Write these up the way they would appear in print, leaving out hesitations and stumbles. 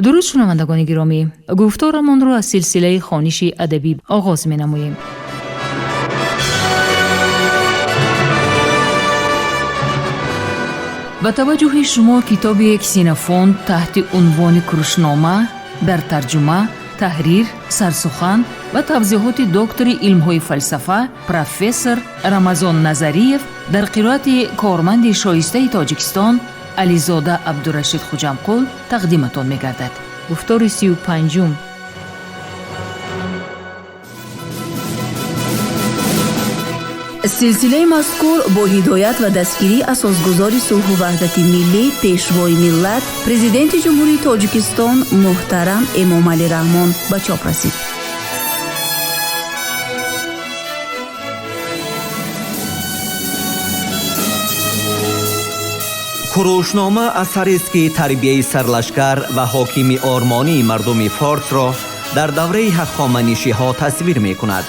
Дуруд, шунавандагони гиромӣ! Гуфторамонро аз силсилаи хониши адабӣ оғоз менамоем. Ба таваҷҷӯҳи шумо китоби Ксенофонт таҳти унвони Курушнома дар тарҷума, таҳрир, сарсухан ва тавзеҳоти доктори илмҳои фалсафа, профессор Рамазон Назариев дар қироати корманди шоистаи Тоҷикистон Ализода Абдурашид Хуҷамқул тақдиматон мегардад. Гуфтори 35-ум. Силсилаи мазкур бо ҳидоят ва дастгирии асосгузори сулҳу ваҳдати миллӣ, пешвои миллат, Президенти Ҷумҳурии Тоҷикистон муҳтарам Эмомалӣ Раҳмон ба чоп расид. Курушнома асарест, ки тарбияи сарлашкар ва ҳокими ормонии мардуми форсро дар давраи ҳахоманишиҳо тасвир мекунад.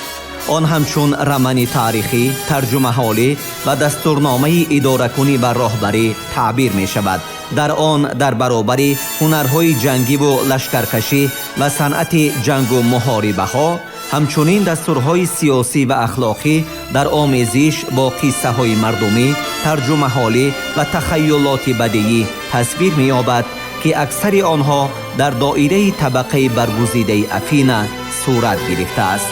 Он ҳамчун романи таърихӣ, тарҷумаҳолӣ ва дастурномаи идоракунӣ ва роҳбарӣ таъбир мешавад. Дар он дар баробари ҳунарҳои ҷангиву лашкаркашӣ ва санъати ҷангу муҳорибаҳо, ҳамчунин дастурҳои сиёсӣ ва ахлоқӣ дар омезиш бо қиссаҳои мардумӣ, тарҷумаҳолӣ ва тахайюлоти бадиӣ тасвир меёбад, ки аксари онҳо дар доираи табақаи баргузидаи Афина сурат гирифтааст.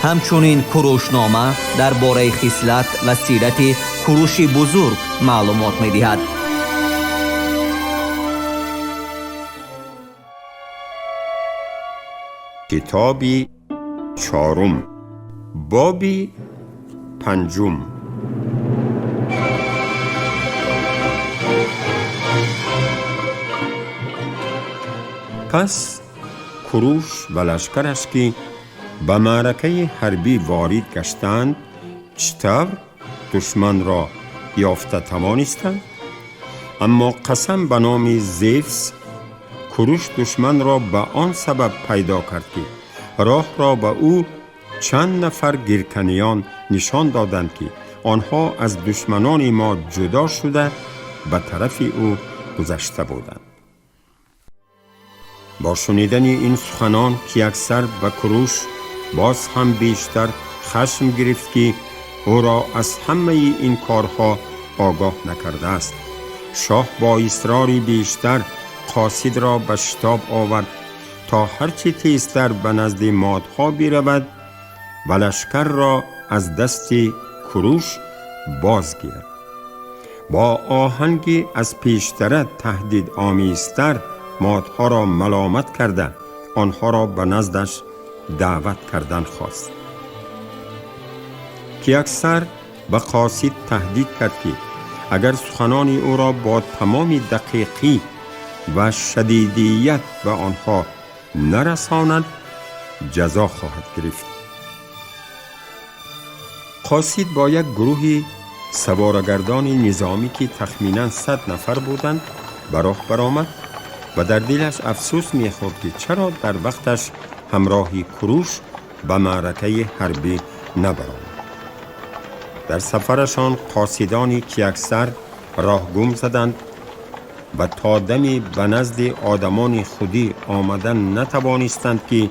Ҳамчунин Курушнома дар бораи хислат ва сирати Куруши Бузург маълумот медиҳад. Китоби чорум, боби панҷум. Пас Куруш ва лашкараш, ки ба маъракаи ҳарбӣ ворид гаштанд, чӣ тавр душманро ёфта тавонистанд? Аммо қасам ба номи Зевс, Куруш душманро ба он сабаб пайдо кард, ки роҳро ба ӯ чанд нафар гирканиён нишон доданд, ки онҳо аз душманони мо ҷудо шуда ба тарафи ӯ гузашта буданд. Бо шунидани ин суханон Кияксар ба Куруш боз ҳам бештар хашм гирифт, ки ӯро аз ҳамаи ин корҳо огоҳ накардааст. Шоҳ бо исрори бештар қосидро ба шитоб овард, то ҳарчи тезтар ба назди модҳо биравад ва лашкарро аз дасти Куруш бозгирад. Бо оҳанги аз пештара таҳдидомезтар модҳоро маломат карда, онҳоро ба наздаш даъват кардан хост. Кияксар ба қосид таҳдид кард, ки агар суханони ӯро бо тамоми дақиқӣ ва шадидият ба онҳо нарасонад, ҷазо хоҳад гирифт. Қосид бо як гурӯҳи саворагардони низомӣ, ки тахминан 100 нафар буданд, ба роҳ баромад ва дар дилаш афсӯс мехӯрд, ки чаро дар вақташ ҳамроҳи Куруш ба маъракаи ҳарбӣ набаромад. Дар сафарашон қосидони Кияксар роҳ гум заданд ва то дами ба назди одамони худӣ омадан натавонистанд, ки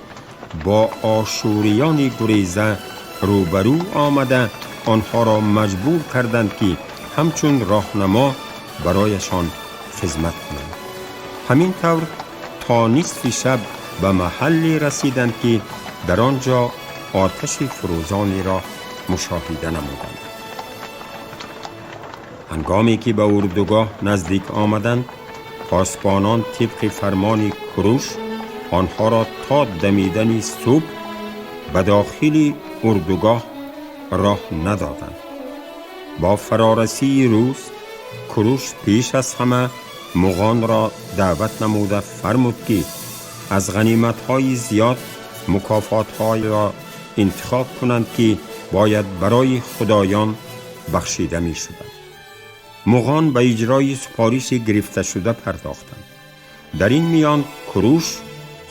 бо ошӯриёни гуреза рӯбарӯ омада онҳоро маҷбур карданд, ки ҳамчун роҳнамо барояшон хизмат кунанд. Ҳамин тавр то нисфи шаб ба маҳалле расиданд, ки дар он ҷо оташи фурӯзонеро мушоҳида намуданд. Ҳангоме ки ба урдугоҳ наздик омаданд, посбонон тибқи фармони Куруш онҳоро то дамидани субҳ ба дохили урдугоҳ роҳ надоданд. Бо фарорасии рӯз Куруш пеш аз ҳама муғонро даъват намуда фармуд, ки аз ғаниматҳои зиёд мукофотҳоеро интихоб кунанд, ки бояд барои худоён бахшида мешуданд. Муғон ба иҷрои супориши гирифташуда пардохтанд. Дар ин миён Куруш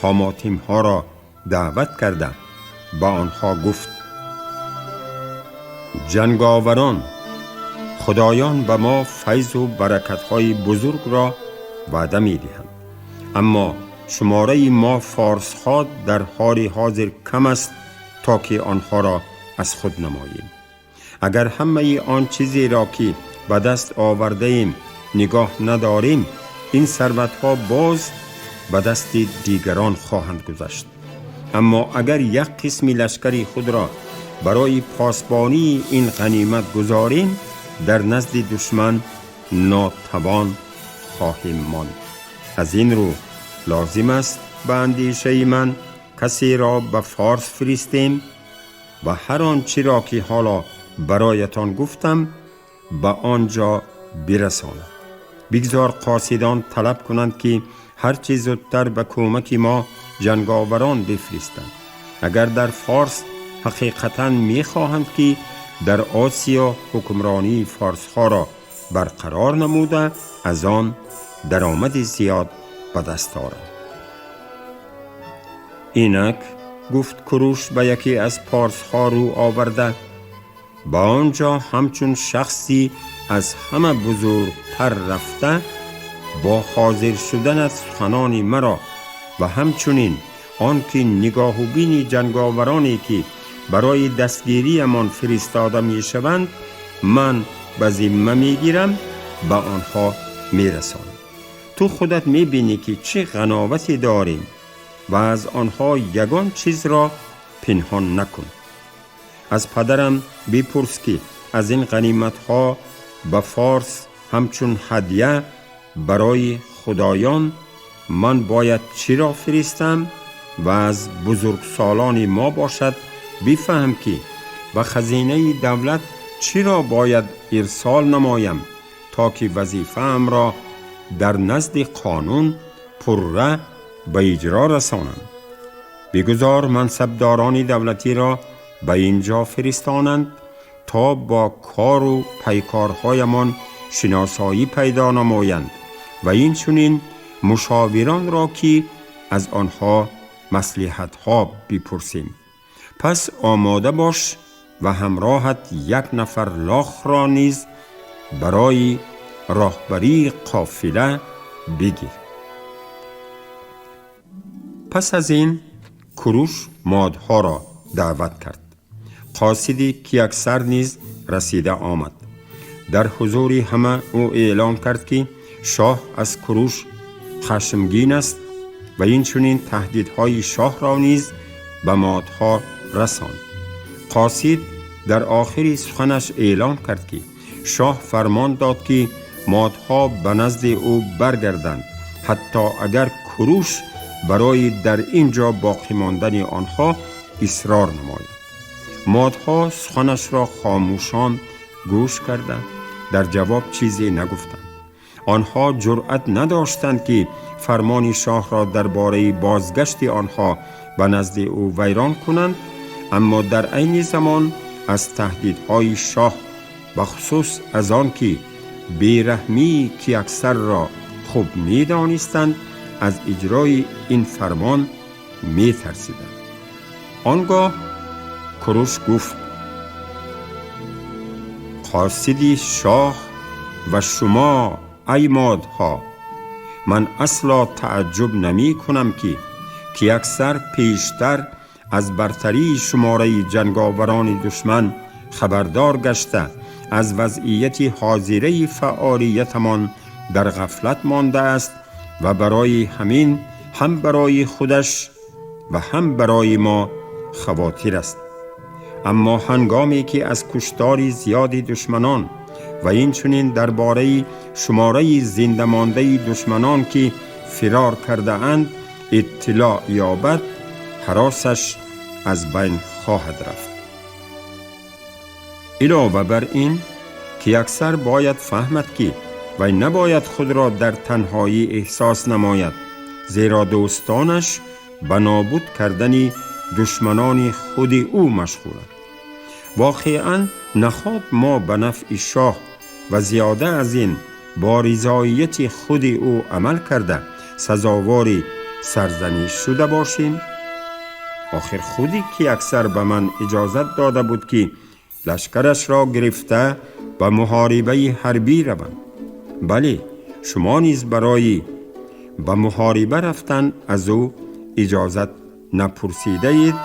ҳомотимҳоро даъват карда ба онҳо гуфт: ҷанговарон, худоён ба мо файзу баракатҳои бузургро ваъда медиҳанд, аммо شماره ما فارس ها در حال حاضر کم است تا که آنها را از خود نماییم. اگر همه آن چیزی را که به دست آورده ایم نگاه نداریم، این ثروت ها باز به دست دیگران خواهند گذشت. اما اگر یک قسم لشکری خود را برای پاسبانی این غنیمت گذاریم، در نزد دشمن ناتوان خواهیم ماند. از این رو لازم است به اندیشه من کسی را به فارس فرستیم و هر آنچه را که حالا برایتان گفتم به آنجا برساند. بگذار قاصدان طلب کنند که هر چه زودتر به کمک ما جنگاوران بفرستند. اگر در فارس حقیقتا میخواهند که در آسیا حکمرانی فارسها را برقرار نموده از آن درآمد زیاد به دست آرند. اینک گفت کوروش به یکی از پارسها رو آورده، با آنجا همچون شخصی از همه بزرگتر رفته با حاضر شدن از سخنان مرا و همچنین آنکه نگاه و بین جنگاورانی که برای دستگیری من فرستاده می شوند من به ذمه می گیرم به آنها می رسانم. تو خودت می بینی که چه غناوتی داریم و از آنها یگان چیز را پنهان نکن. از پدرم بپرس که از این غنیمت ها به فارس همچون هدیه برای خدایان من باید چی را فرستم و از بزرگسالان ما باشد بفهم که به خزینه دولت چی را باید ارسال نمایم تا که وظیفه‌ام را در نزد قانون پرره به اجرا رسانم. بگذار منصبداران دولتی را به اینجا فرستانند تا با کار و پیکارهایمان شناسایی پیدا نمایند و این چنین مشاوران را که از آنها مصلحت‌ها بپرسیم. پس آماده باش و همراهت یک نفر لاخ را نیز برای راهبری قافله بگیر. پس از این کوروش مادها را دعوت کرد. قاصدی کیاکسر نیز رسیده آمد. در حضور همه او اعلام کرد که شاه از کوروش خشمگین است و این چنین تهدیدهای شاه را نیز به مادها رساند. قاصد در آخر سخنش اعلام کرد که شاه فرمان داد که مادها به نزد او برگردند، حتی اگر کوروش برای در اینجا باقی ماندن آنها اصرار نماید. مادها سخنش را خاموشان گوش کردند، در جواب چیزی نگفتند. آنها جرأت نداشتند که فرمان شاه را درباره بازگشت آنها به نزد او ویران کنند، اما در عین زمان از تهدیدهای شاه، بخصوص از آن که بیرحمی کیاکسر را خوب می‌دانستند، از اجرای این فرمان می‌ترسیدند. آنگاه کوروش گفت: قاصدی شاه و شما ای مادها، من اصلا تعجب نمی کنم که کیاکسر پیشتر از برتری شماره جنگاوران دشمن خبردار گشته، از وضعیت حاضره فعالیتمان در غفلت مانده است و برای همین هم برای خودش و هم برای ما خواطر است. اما هنگامی که از کشتار زیاد دشمنان و این چنین درباره شماره زنده مانده دشمنان که فرار کرده اند اطلاع یابد، هراسش از بین خواهد رفت. علاوه بر این کیاکسر باید فهمد که وی نباید خود را در تنهایی احساس نماید، زیرا دوستانش به نابود کردن دشمنان خود او مشغولند. واقعا نخواد ما به نفع شاه و زیاده از این با رضایت خود او عمل کرده سزاوار سرزنش شده باشیم. آخر خودی کیاکسر به من اجازت داده بود که لشکرش را گرفته و محاربه حربی روند. بله، شما نیز برای ба муҳориба рафтан аз ӯ иҷозат напурсидаед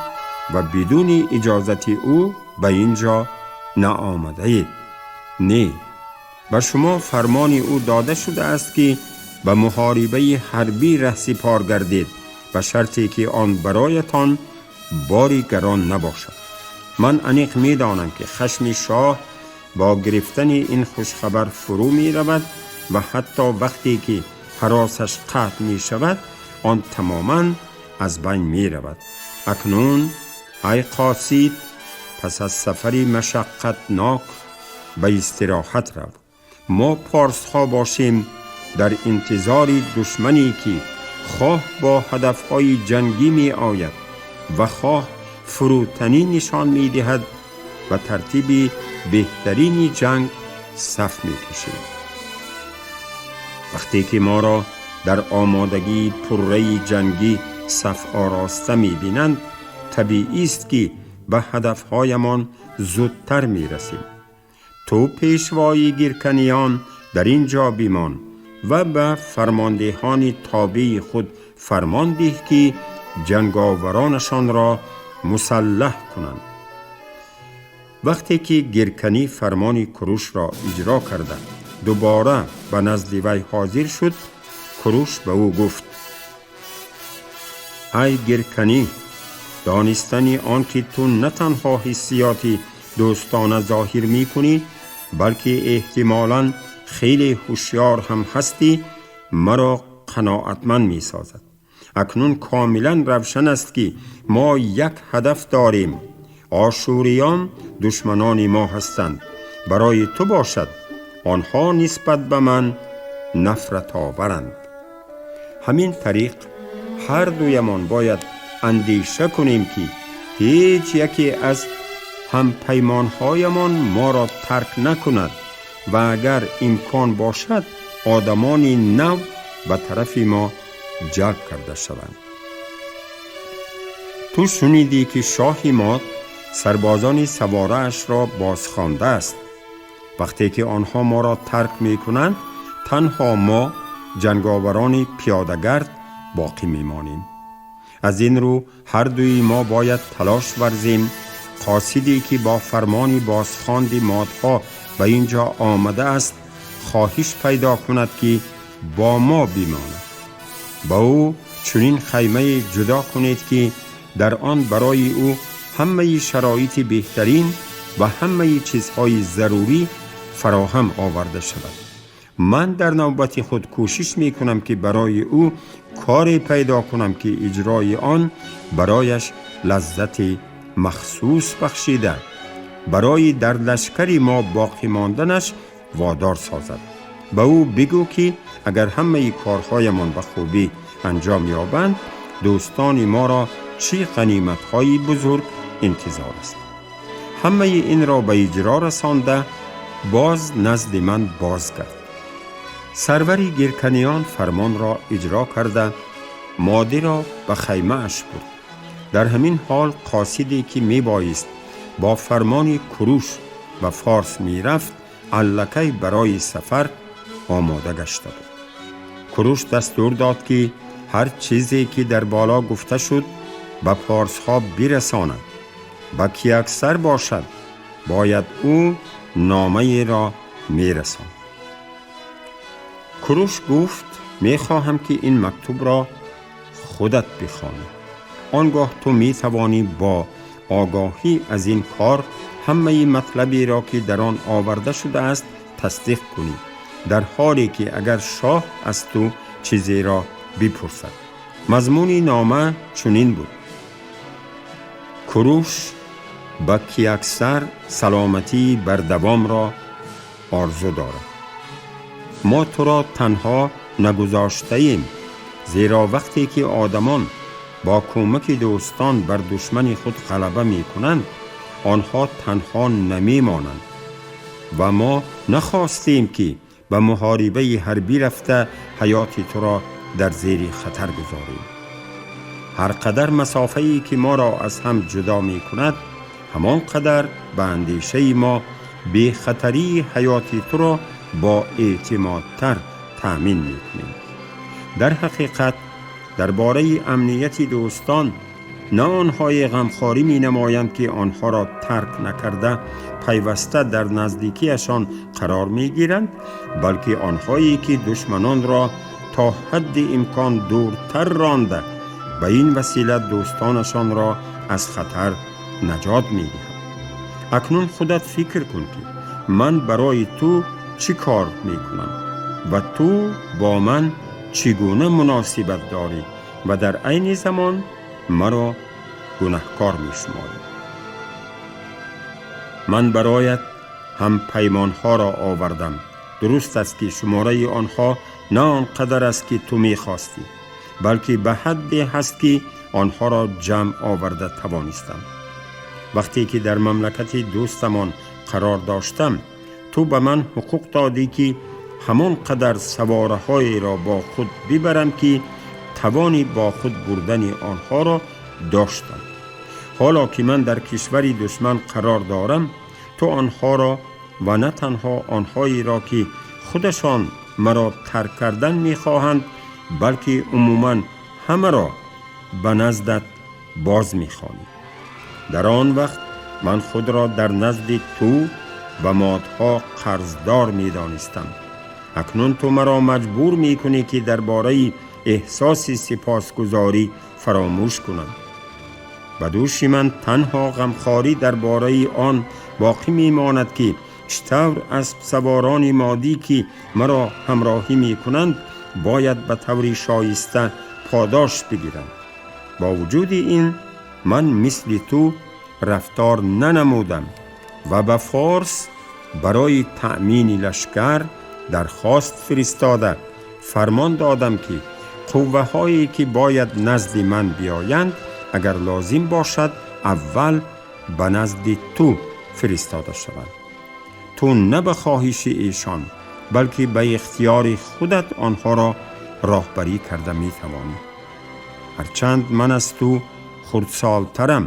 ва бидуни иҷозати ӯ ба ин ҷо наомадаед. Не, ба шумо фармони ӯ дода шудааст ки ба муҳорибаи ҳарбӣ раҳсипор гардед, ба шарте ки он бароятон бори гарон набошад. Ман аниқ медонам ки хашми шоҳ бо гирифтани ин хушхабар фурӯ меравад ва ҳатто вақте ки ҳаросаш қатъ мешавад, он тамоман аз байн меравад. Акнун ай қосид, пас аз сафари машаққатнок ба истироҳат рав. Мо порсҳо бошем дар интизори душмане ки хоҳ бо ҳадафҳои ҷангӣ меояд ва хоҳ фурӯтанӣ нишон медиҳад, ба тартиби беҳтарини ҷанг саф мекашем. Вақте ки моро дар омодагии пурраи ҷангӣ саф ороста мебинанд, табиист ки ба ҳадафҳоямон зудтар мерасем. Ту пешвои гирканиён дар ин ҷо бимон ва ба фармондеҳони тобеи худ фармон диҳ ки ҷанговаронашонро мусаллаҳ кунанд. Вақте ки Гирканӣ фармони Курушро иҷро карда дубора ба назди вай ҳозир шуд, Куруш ба ӯ гуфт: ай Гирканӣ, донистани он ки ту на танҳо ҳиссиёти дӯстона зоҳир мекунӣ, балки эҳтимолан хеле ҳушёр ҳам ҳастӣ, маро қаноатманд месозад. Акнун комилан равшан аст ки мо як ҳадаф дорем. Ошӯриён душманони мо ҳастанд. Барои ту бошад, онҳо нисбат ба ман нафратоваранд. Ҳамин тариқ ҳар дуямон бояд андеша кунем ки ҳеҷ яке аз ҳампаймонҳоямон моро тарк накунад ва агар имкон бошад, одамони нав ба тарафи мо ҷалб карда шаванд. Ту шунидӣ ки шоҳи мо сарбозони савораашро бозхондааст. Вақте ки онҳо моро тарк мекунанд, танҳо мо ҷанговарони пиёдагард боқӣ мемонем. Аз ин рӯ ҳар дуи мо бояд талош варзем қосиде ки бо фармони бозхонди модҳо ба ин ҷо омадааст, хоҳиш пайдо кунад ки бо мо бимонад. Ба ӯ чунин хаймае ҷудо кунед ки дар он барои ӯ ҳамаи шароити беҳтарин ва ҳамаи чизҳои зарурӣ фароҳам оварда шавад. Ман дар навбати худ кӯшиш мекунам ки барои ӯ коре пайдо кунам ки иҷрои он барояш лаззати махсус бахшида, барои дар лашкари мо боқӣ монданаш водор созад. Ба ӯ бигӯ ки агар ҳамаи корҳоямон ба хубӣ анҷом ёбанд, дӯстони моро чӣ ғаниматҳои бузург интизор аст. Ҳамаи инро ба иҷро расонда, боз назди ман бозгард. Сарвари гирканиён фармонро иҷро карда, модиро ба хаймааш бурд. Дар ҳамин ҳол қосиде ки мебоист бо фармони Куруш ба Форс мерафт, аллакай барои сафар омода гашта буд. Куруш дастур дод ки ҳар чизе ки дар боло гуфта шуд ба порсҳо бирасонад. Ба Киаксар бошад, бояд ӯ номаеро мерасонд. Куруш гуфт: мехоҳам ки ин мактубро худат бихонӣ. Он гоҳ ту метавонӣ бо огоҳӣ аз ин кор ҳамаи матлаберо ки дар он оварда шудааст тасдиқ кунӣ, дар ҳоле ки агар шоҳ аз ту чизеро бипурсад. Мазмуни нома чунин буд: Куруш ба Киаксар саломатии бардавомро орзу дорад. Мо туро танҳо нагузоштаем, зеро вақте ки одамон бо кӯмаки дӯстон бар душмани худ ғалаба мекунанд, онҳо танҳо намемонанд ва мо нахостем ки ба муҳорибаи ҳарбӣ рафта ҳаёти туро дар зери хатар гузорем. Ҳар қадар масофае ки моро аз ҳам ҷудо мекунад, ҳамон қадар ба андешаи мо бехатарии ҳаёти туро бо эътимодтар таъмин мекунем. Дар ҳақиқат дар бораи амнияти дӯстон на онҳое ғамхорӣ менамоянд, ки онҳоро тарк накарда пайваста дар наздикиашон қарор мегиранд, балки онҳое ки душманонро то ҳадди имкон дуртар ронда ба ин васила дӯстонашонро аз хатар наҷот медиҳанд. Акнун худат фикр кун, ки ман барои ту чӣ кор мекунам ва ту бо ман чӣ гуна муносибат дорӣ ва дар айни замон маро гунаҳкор мешуморӣ. Ман бароят ҳам паймонҳоро овардам. Дуруст аст, ки шумораи онҳо на он қадар аст, ки ту мехостӣ, балки ба ҳадде ҳаст, ки онҳоро ҷамъ оварда тавонистам. Вақте ки дар мамлакати дӯстамон қарор доштам, ту ба ман ҳуқуқ додӣ, ки ҳамон қадар савораҳоеро бо худ бибарам, ки тавони бо худ бурдани онҳоро доштам. Ҳоло ки ман дар кишвари душман қарор дорам, ту онҳоро ва на танҳо онҳоеро, ки худашон маро тарк кардан мехоҳанд, балки умуман ҳамаро ба наздат боз мехонӣ. Дар он вақт ман худро дар назди ту ва модҳо қарздор медонистам. Акнун ту маро маҷбур мекунӣ, ки дар бораи эҳсоси сипосгузорӣ фаромӯш кунам. Ба дӯши ман танҳо ғамхорӣ дар бораи он боқӣ мемонад, ки чӣ тавр аспсаворони модӣ, ки маро ҳамроҳӣ мекунанд, бояд ба таври шоиста подош бигиранд. Бо вуҷуди ин ман мисли ту рафтор нанамудам ва ба форс барои таъмини лашкар дархост фиристода фармон додам, ки қувваҳое ки бояд назди ман биёянд, агар лозим бошад, аввал ба назди ту фиристода шаванд. Ту на ба хоҳиши эшон, балки ба ихтиёри худат онҳоро роҳбарӣ карда метавонӣ. Ҳарчанд ман аз ту хурдсолтарам,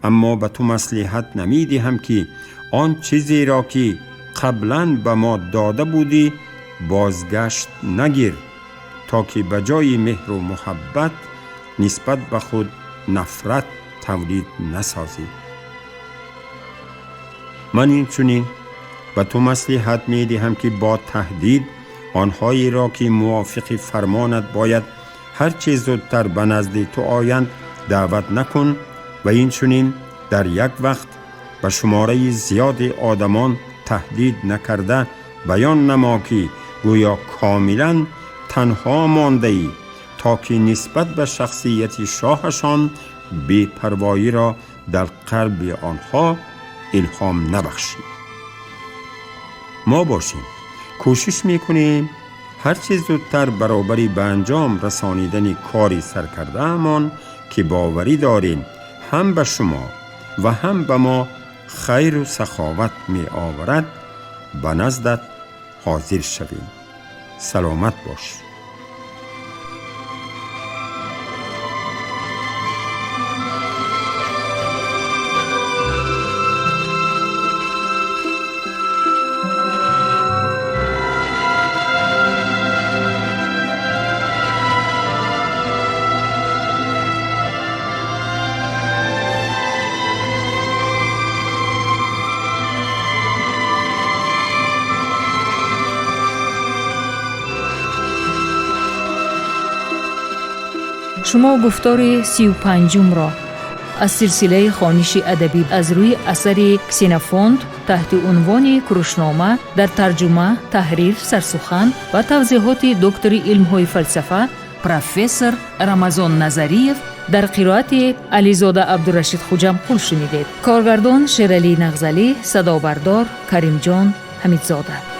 аммо ба ту маслиҳат намедиҳам, ки он чизеро, ки қаблан ба мо дода будӣ, бозгашт нагир, то ки ба ҷои меҳру муҳаббат нисбат ба худ нафрат тавлид насозӣ. Ман инчунин ба ту маслиҳат медиҳам, ки бо таҳдид онҳоеро, ки мувофиқи фармонат бояд ҳар чӣ зудтар ба назди ту оянд, даъват накун ва инчунин дар як вақт ба шумораи зиёди одамон таҳдид накарда баён намо, ки гӯё комилан танҳо мондаӣ, то ки нисбат ба шахсияти шоҳашон бепарвоиро дар қалби онҳо илҳом набахшӣ. Мо бошем кӯшиш мекунем ҳар чӣ зудтар баробари ба анҷом расонидани кори саркардаамон, ки боварӣ дорем ҳам ба шумо ва ҳам ба мо хайру саховат меоварад, ба наздат ҳозир шавем. Саломат бош. Шумо гуфтори 35-умро аз силсилаи хониши адабӣ аз рӯи асари Ксенофонт таҳти унвони Курушнома дар тарҷума, таҳрир, сарсухан ва тавзеҳоти доктори илмҳои фалсафа профессор Рамазон Назариев дар қироати Ализода Абдурашид Хуҷамқул шунидед. Коргардон Шералӣ Нағзалӣ, садобардор Каримҷон Ҳамидзода.